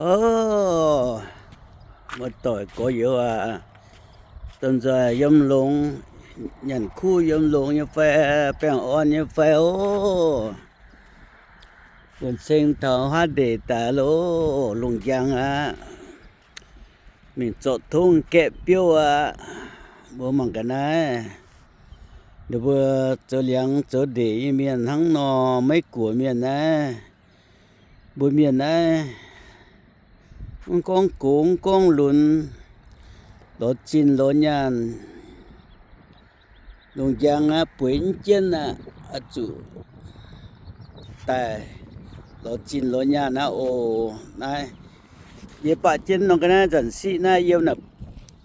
O, muoz-doic gorx-youz aac, domh nzoih yiem longx, nyanc kuv yiem longx nyei fai, baengh orn nyei fai oc? Wuonh ceng taux huaav ndeic daaih loh, lungh njang aqv. Mingh zorqv tongv gaeqv biouv aqv. Mbuo mangc ga'naaiv, ninh mbuo zoux liangx zoux ndeic nyei mienh hnangv nor, Meiv Guoqv mienh naaiv, mbuo mienh naaiv, mv gorngv gox mv gorngv lunx, lorz zinh lorz nyaanh, lungh njang aqv, bueix mv jienv aqv, oix zuqc daaih lorz zinh lorz nyaanh aqv oc. Naaiv yie baac jienv nor ga'naaiv nzanc siqv naaiv yiem naaic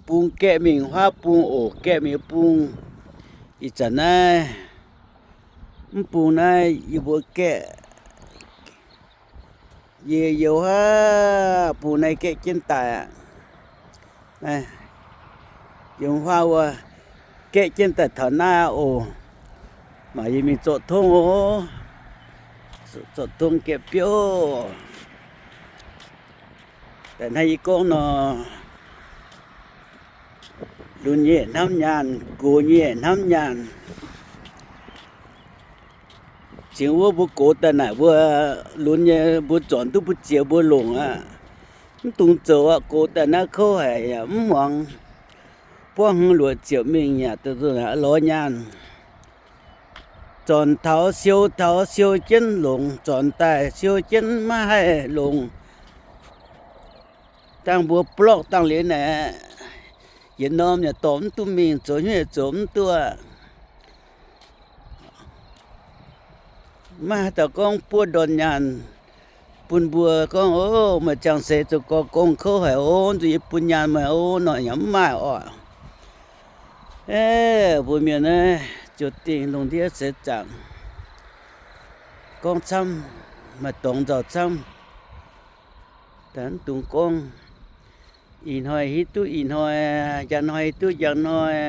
bung gaeqv mingh, huaav bung oc, gaeqv mingh bung. Ih zanc naaiv mv bung naaiv yie mbuo gaeqv, yie youz huaav bung naaiv gaeqv jienv daaih aqv. Yiem huaav wuov gaeqv jienv daaih taux naaiv aqv oc. Mangc yie mingh zorqv tongv oc. Zorqv tongv gaeqv biouv. Daaih naaiv yie gorngv nor, lunx nyei hnamv nyaanh, gox nyei hnamv nyaanh. Cingx wuov mbuo gox daaih naaic mbuo lunx nyei, mbuo zornc duqv mbuo ziex mbuo longc aqv. Mv dungx zoux aqv. Gox daaih naaiv kouv haic yaac mv muangx. Buangv hmz luoqc ziepc mingh yaac lorz nyaanh. Zornc taux siou taux siou jienv longx, zornc daaih siou jienv maiv haih longx. Dangh mbuo blorqv dangh liuz naaic, yietc norm yaac dorh mv duqv mingh, zoux hnyouv yaac zoux mv duqv. Maiv haaix dauh gorngv buov ndorn nyaanh bun mbuo gorngv, o, meih ziangh seix zoux gorx gong kouv haic o, zuqc yie bun nyaanh meih o, nor yaac mv maaih oc. Mbuo mienh naaiv ziouc dingh lungh ndiev seix zaangc, gorngv camv, maaih dorngx nzauh camv. Daaih mv dungx gorngv. Ih hnoi hiuv duqv ih hnoi, njang hnoi hiuv duqv njang hnoi.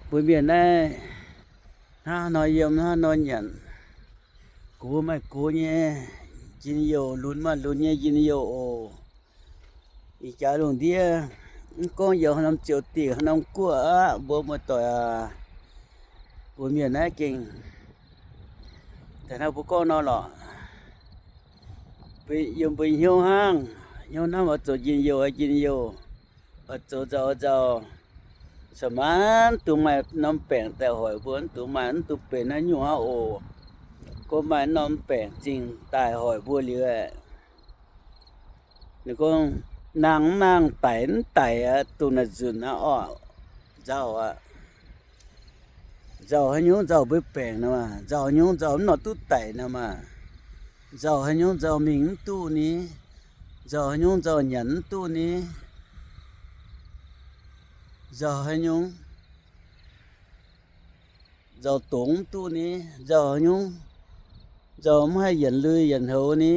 Mbuo mienh naaiv hnangv nor yiem, hnangv nor nyanc. Gox maaih gox nyei njien-youh, lunx maaih lunx nyei njien-youh oc. Ih jaax lungh ndiev, mv gorngv yiem haaix norm ziouc dingc, haaix norm guoqv aqv, mbuo muoz-doic aac, mbuo mienh naaiv gengh, daaih hnangv mbuo gorngv nor lorqc, yiem mbuo hnyouv hnangv, hnyouv hnamv oix zoux njien-youh, njien-youh, oix zoux nzauh, nzauh, se maanc dungx maaih norm baengc daaih hoic mbuo, mv dungx maaih, mv dungx benx haaix nyungc hnangv oc. Gorngv maaih norm baengc zingh daaih hoic mbuo liuz aeqv, ninh gorngv, nangh mv nangh, daic mv daic aqv, dongh naaic nzunc aqv orqc. Nzauh aqv. Nzauh haaix nyungc? Nzauh mbuo baengc nor maah. Nzauh haaix nyungc? Nzauh mv nor duqv daic nor maah. Nzauh haaix nyungc? Nzauh mingh mv duqv ni. Nzauh haaix nyungc? Nzauh nyanc mv duqv ni. Nzauh haaix nyungc? Nzauh dongz mv duqv ni. Nzauh haaix nyungc? Nzauh mv haih yienc lui yienc houx ni.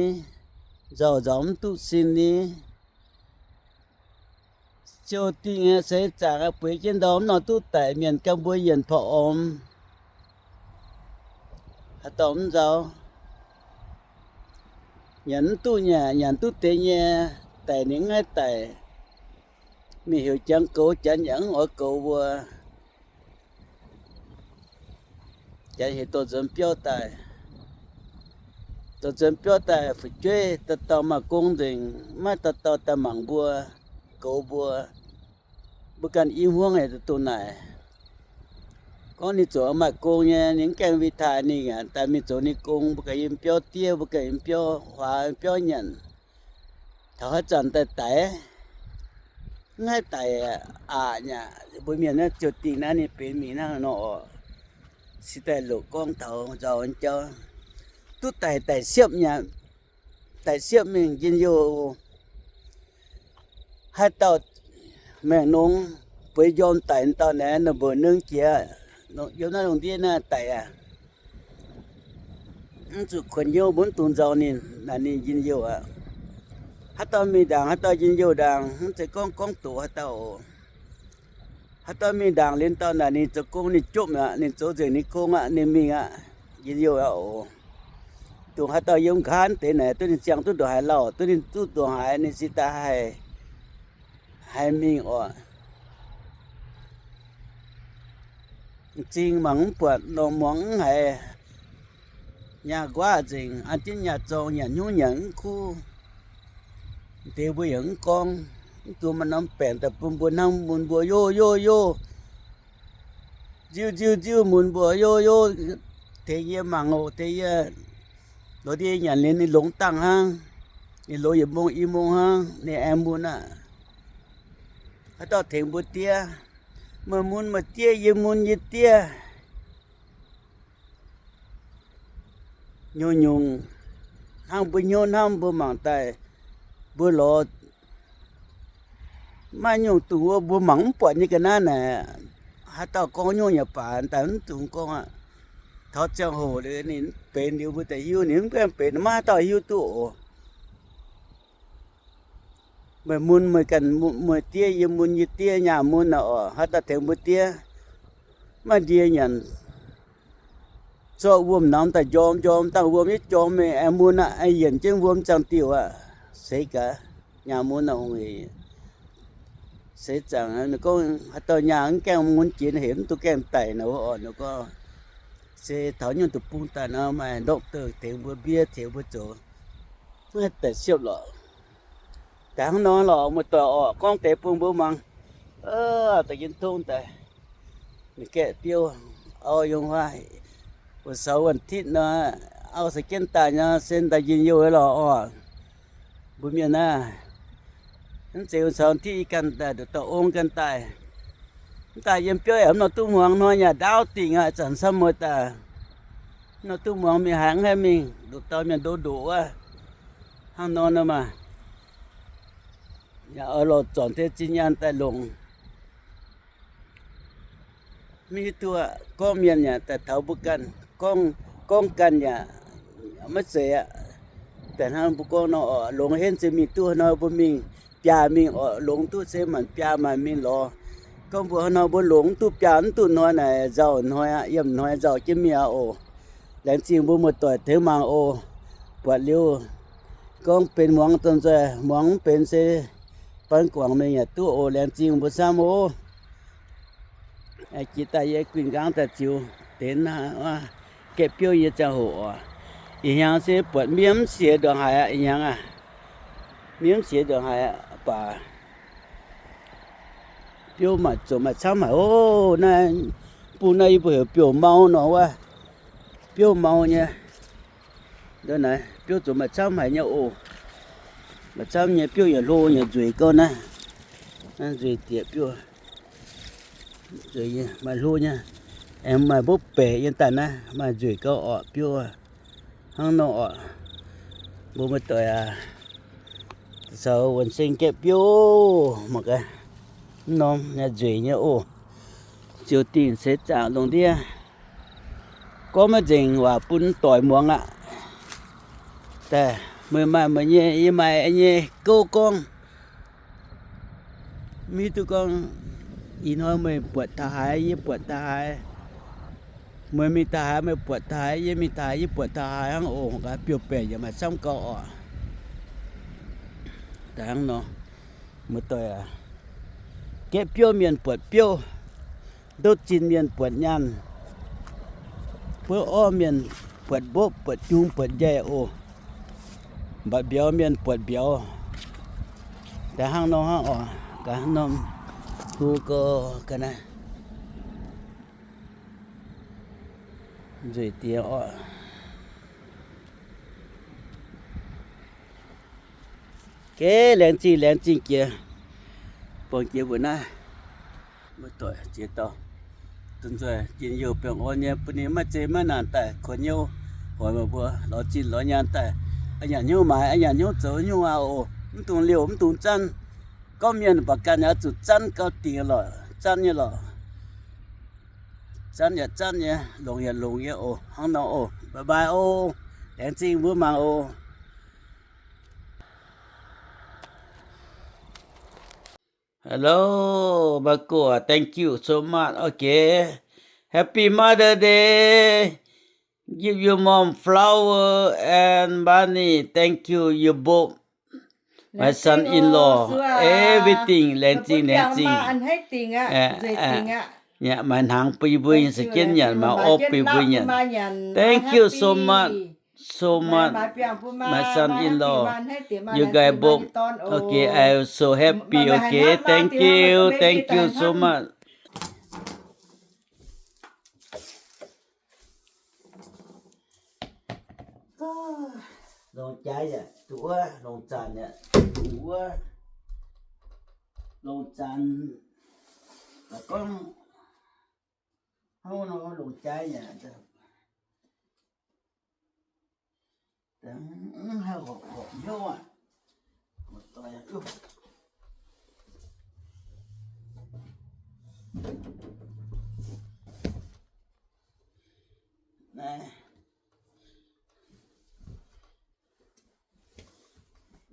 Nzauh nzaaux mv duqv sin ni. Ziouc dingh seix zaangc bueix jienv ndau mv nor duqv daic, mienh ganh mbuo yienc porv ormx, haaix dauh mv nzauh? Nyanc mv duqv nyei, nyanc duqv deix nyei, daic ninh mv haih daic. Mingh heuc jangx goux, janx yaac mv oix goux mbuo. Janx heuc dorh nzuonx biauv daaih. Dorh nzuonx biauv daaih fu'jueiv dauh dauh maaih gong nzengc, maiv dauh dauh daaih mangc mbuo, goux mbuo. Mbuo ganh i hmuangv haic duqv naaic. Gorngv ninh ziouc maaih gong nyei, ninh mv gaengh win taaih ninh aqv, daaih mingh zoux ninh gong, mbuo ganh yiem biauv diev, mbuo ganh yiem biauv huaax, biauv nyanc. Taux haaix zanc daaih daic? Mv haih daic aqv nyei. Mbuo mienh naaiv ziouc dingh naaiv ninh benx mingh hnangv nor oc. Se daaih loqc gorngv taux nzauh jauv, duqv daic daic siepv nyei, daic siepv mingh njien-youh. Haaix dauh maengc nongx bueix njormh daic dauh naaiv, ninh mbuo nengv jiex, yiem naaiv lungh ndiev naaiv daic aqv. Mv zuqc kuonx hnyouv, mbuo mv dungx nzauh ninh, naaic ninh njien-youh aqv. Haaix dauh mingh ndaangc, haaix dauh njien-youh ndaangc, mv zeiz gorngv gorngv doqc haaix dauh oc. Haaix dauh mingh ndaangc liuz dauh naaic ninh zoux gong ninh jomv aqv, ninh zoux nzengc ninh gong aqv, ninh mingh aqv, njien-youh aqv oc. Dongh haaix dauh yiem nqa'haav deix naaic, duqv ninh ziangh duqv ndongc haaix lauh, duqv ninh zuqv ndongc haaix, ninh cingx daaih haih, haih mingh oc. M'zing mangc mv buatc, longc muangx mv haiz, nyaah nquaqv nzengc, an jienv nyaah zorng, nyanc hnyouv nyanc mv kuv. Deix mbuo yaac mv gorngv, mv dungx maaih norm baengc daaih bun mbuo hnamv mun mbuo yov yov yov, nziuv nziuv nziuv mun mbuo yov yov, tengx yie mangc oc, tengx yie lorz ndie nyanc liuz ninh longx dangh hnangv, ninh longx yietc mong i mong hnangv, ninh aengx mun aqv. Haaix dauh tengx mbuo diev? Meih mun meih diev, yie mun yie diev. Nyungc-nyungc hnangv mbuo hnyouv hnamv mbuo mangc daaih, mbuo lorz maiv nyungc dongh wuov mbuo mangc mv buatc nyei ga'naaiv naaic, haaix dauh gorngv nyungc yaac baac, daaih mv dungx gorngv aqv. Taux ziangh hoc liuz ninh mv benx liuz mbuo daaih hiuv, ninh mv gaengh benx, maiv haaix dauh hiuv duqv oc. Meih mun meih ganh, meih diev, yie mun yie diev, nyaah mun naaic oc, haaix dauh tengx mbuo diev? Maaih ndie nyanc, zorqv wuom-namx daaih njorm njorm, dangh wuom yietv jorm mingh, aengx mun aqv, aengx yienc jienv wuom ziangh diuh aqv. Seix gaax, nyaah mun naaic hungh seix zaangc. Ninh gorngv haaix dauh nyaah mv gaengh mun jiex hec, mv duqv gaengh daic nor, wuov orqc, ninh gorngv se taux nyungc deic-bung daaih nor maaih ndortv douh tengx mbuo mbiev, tengx mbuo zoux, maiv daic siepv lorqc. Daaih hnangv nor lorqc, muoz-doic orqc, gorngv deix bun mbuo muangx. Da'yin tongv daaih, ninh gaeqv biouv, auv yungz huaav, wuov saux wuonh titv nor, auv se jienv daaih nor, se daaih njien-youh lorqc orqc. Mbuo mienh naaiv, mv zeiz wuov saux titv yie ganh daaih, nduqc dauh ong ganh daaih. Mv daaih yiem biouv yaac mv nor duqv muangx hnoi, yaac ndaauv dingc aqv, zanc camv mueiz daaih. Mv nor duqv muangx mingh haaix mv haih mingh, nduqc dauh mienh ndoqv ndoqc wuov. Hnangv nor nor maah, yaac oix lorz zornc deix zinh nyaanh daaih longc. Mv hiuv duqv aqv, gorngv mienh yaac daaih taux mbuo ganh, gorngv, gorngv ganh yaac maiv zeiz aqv. Daaih hnangv mbuo gorngv nor oc, longx henv se mingh duqv hnoi mbuo mingh biaa mingh oc, longx duqv se maanc biaa maanc mingh lorz. Gorngv mbuo hnoi mbuo longx mv duqv biaa mv duqv hnoi naaic, nzauh hnoi aqv, yiem hnoi nzauh jienv mingh aqv oc. Laengz zingh mbuo muoz-doic tengx mangc oc. Buatc liuz gorngv benx muangx domh nzoih, muangx mv benx se ban guangc mingh yaac duqv oc. Laengz zingh mbuo camv oc. Jiex daaih yie guinh nqaang daaih ziux deix gaeqv biouv nyei ziangh hoc oc. Ih hnyangx se buatc miev mv siex ndongc haaix aqv, ih hnyangx aqv. Miev mv siex ndongc haaix aqv, baac biouv maaih zoqc maaih camv haic oc. Naaiv bung naaiv yie mbuo heuc biouv-mau nor wuov. Biouv-mau nyei. Ndau naaiv biouv zoqc maaih camv haic nyei oc. Maaih camv nyei, biouv yaac hlo yaac nzueic gauh naaiv. Naaiv nzueic dieqc biouv. Nzueic nyei, maaih hlo nyei. Aengx maaih mbopv baeqc nyei daaih naaiv, maaih nzueic gauh orqc biouv. Hnangv nor orqc, mbuo muoz-doic aac, caux wuonh seng gaeqv biouv mangc gaax. Mv norm nzueic nyei oc. Ziouc dingh seix zaangc lungh ndiev. Gorngv maiv nzengc waac bun doic muangx aqv. Daaih meih maaih meih nyei, yie maaih yie nyei gouv gorngv. Mv hiuv duqv gorngv ih hnoi meih buatc taux haaix, yie buatc taux haaix. Meih mingh taux haaix, meih buatc taux haaix, yie mingh taux haaix, yie buatc taux haaix hnangv oc. Biouv-baeqc yaac maaih camv gauh orqc. Daaih hnangv nor, muoz-doic aac, gaeqv biouv mienh buatc biouv, ndouv zinh mienh buatc nyaanh, buov orv mienh buatc mbopv, buatc jung, buatc njaih oc. Mbatc mbiauz mienh buatc mbiauz. Daaih hnangv nor hnangv oc. Gaax hnangv norm hu gau ga'naaiv. Nzueic diex oc. Geh laengz zingh, laengz zingh jiex, buangh jiex mbuo naaiv. Muoz-doic ziex dauh, duqv nzoih njien-youh baengh orn nyei, bun ninh maiv zeiz maiv naanc daaih kuonx hnyouv hoic meih mbuo lorz zinh lorz nyaanh daaih. A'nyanc hnyouv maaiz, a'nyanc hnyouv zoux nyungc aqv oc. Mv dungx liouh, mv dungx zanv. Gorngv mienh mv baac ganh yaac zuqc zanv gau dingc lorqc, zanv nyei lorqc. Zanv yaac zanv nyei, longx yaac longx nyei oc. Hnangv nor oc. Bye bye oc. Laengz zingh mbuo mangc oc. Hello, Marco, thank you so much. Okay. Happy Mother Day. give you more flour and money. Thank you, you both. My son-in-law, everything, laengz zingh, laengz zingh. Maaih hnaangx bun yie mbuo nyanc, se jienv nyanc, maaih orv bun yie mbuo nyanc. Thank you so much, so much, my son-in-law. You guys both, okay, I so happy, okay, thank you, thank you so much. Longc jaaix yaac duqv wuov, longc zanc yaac duqv wuov, longc zanc gorngv hnangv nor longc jaaix yaac, mv haih horpc hnyouv aqv.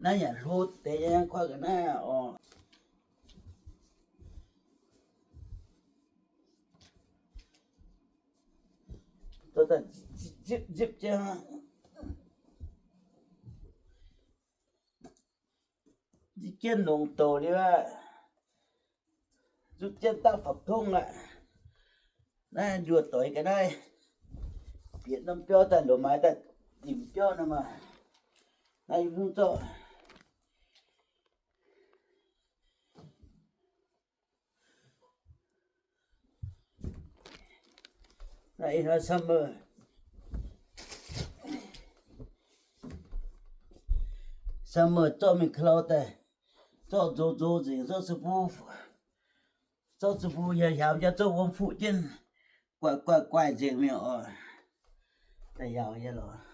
Naaiv yaac hlo deix nyei, kuaaiv ga'naaiv oc. Zipv, zipv jienv, zipv jienv longx douc liuz aqv. Zipv jienv dangh fapc tongv aqv. Naaiv njuov doix ga'naaiv, bieqc norm biauv daaih, ndoqc maaiz daaih dimc biauv nor maah. Naaiv yie mv zorqv. Naaiv ih hnoi summer, summer zorqv mingh ka'lau daaih, zorqv nzox nzox nzengc, zorqv su bun, zorqv su bun hiaaux hiaaux jaax, zorqv wuom fuqv jienv, guaix guaix guaix nzengc mingh oc. Daaih yaauc nyei lorqc.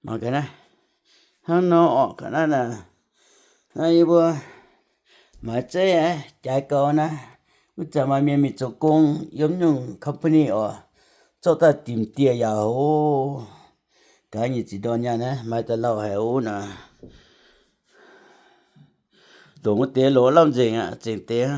Mangc gaax naaiv, hnangv nor orqc ga'naaiv naaic. Naaiv yie mbuo maaiz zeiv aqv, jaaix gaux naaiv. Wuov zanc maaih mienh mingh zoux gong yiem nyungc company oc, zorqv daaih dimc dieh yaac oc. Gaax nyic ziepc ndorn nyaanh naaiv, maaih daaih lauh haic oc naaic. Longc wuov deix longc lamh nzengc aqv, zengc deix.